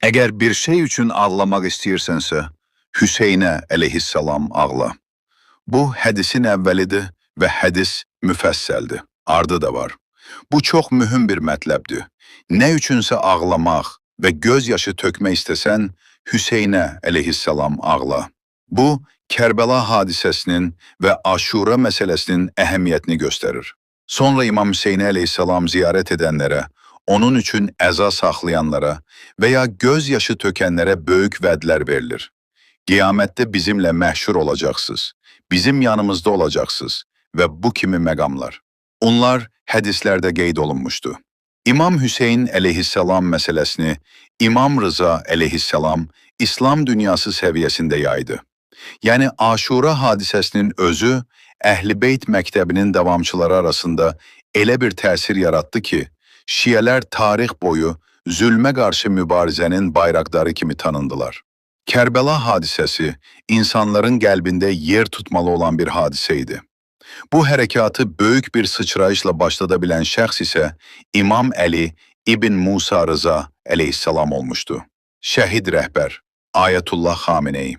Əgər bir şey üçün ağlamaq istəyirsənsə, Hüseynə əleyhissalam ağla. Bu hədisin əvvəlidir və hədis müfəssəldir. Ardı da var. Bu çox mühüm bir mətləbdir. Nə üçünsə ağlamaq və göz yaşı tökmək istəsən, Hüseynə əleyhissalam ağla. Bu, Kərbəla hadisəsinin və Aşura məsələsinin əhəmiyyətini göstərir. Sonra İmam Hüseynə əleyhissalam ziyarət edənlərə, onun üçün əza saxlayanlara və ya göz yaşı tökənlərə böyük vədlər verilir. Qiyamətdə bizimlə məhşur olacaqsınız, bizim yanımızda olacaqsınız və bu kimi məqamlar. Onlar hədislərdə qeyd olunmuşdu. İmam Hüseyin əleyhissalam məsələsini İmam Rıza əleyhissalam İslam dünyası səviyyəsində yaydı. Yəni Aşura hadisəsinin özü Əhl-i Beyt məktəbinin davamçıları arasında elə bir təsir yaratdı ki, Şiələr tarix boyu zülmə qarşı mübarizənin bayraqdarı kimi tanındılar. Kərbəla hadisəsi insanların qəlbində yer tutmalı olan bir hadisə idi. Bu hərəkatı böyük bir sıçrayışla başlada bilən şəxs isə İmam Əli İbn Musa Rıza əleyhissalam olmuşdu. Şəhid rəhbər Ayətullah Xamenei.